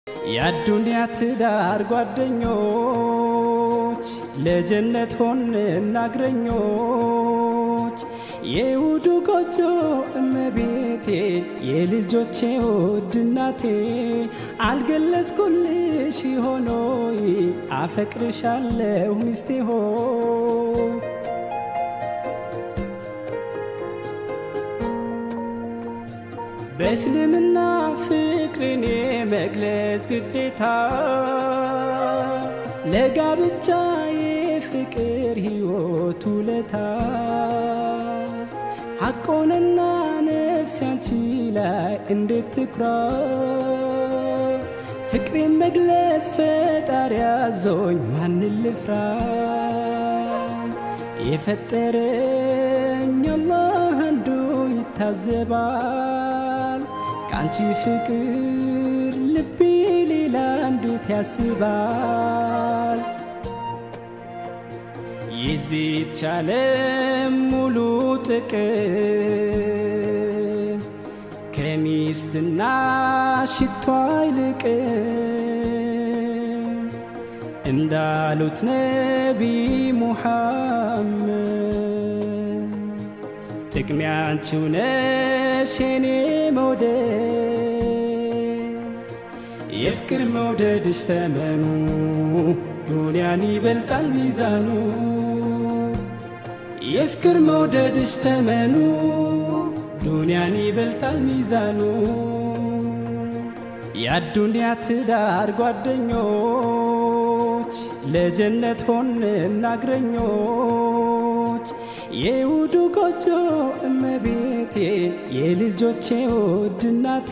የአዱንያ ትዳር ጓደኞች፣ ለጀነት ሆንና እግረኞች። የውዱ ጎጆ እመቤቴ፣ የልጆቼ ውድ እናቴ፣ አልገለጽኩልሽ ሆኖይ አፈቅርሻለሁ ሚስቴ ሆይ። በእስልምና ፍቅርን የመግለጽ ግዴታ፣ ለጋብቻ የፍቅር ሕይወት ውለታ፣ ሐቆንና ነፍስ ያንቺ ላይ እንዴት ትኩራ፣ ፍቅሬን መግለጽ ፈጣሪ ያዞኝ ማንን ልፍራ? የፈጠረኝ አላህ አንዱ ይታዘባል። ከአንቺ ፍቅር ልቤ ሌላ እንዴት ያስባል? የዚህች ዓለም ሙሉ ጥቅም ከሚስትና ሽቷ አይልቅም እንዳሉት ነቢ ሙሐመድ፣ ጥቅሜ አንቺው ነሽ የኔ መውደድ። የፍቅር መውደድሽ ተመኑ ዱንያን ይበልጣል ሚዛኑ። የፍቅር መውደድሽ ተመኑ ዱንያን ይበልጣል ሚዛኑ። የአዱንያ ትዳር ጓደኞች፣ ለጀነት ሆንና እግረኞች። የውዱ ጎጆ እመቤቴ፣ የልጆቼ ውድ እናቴ።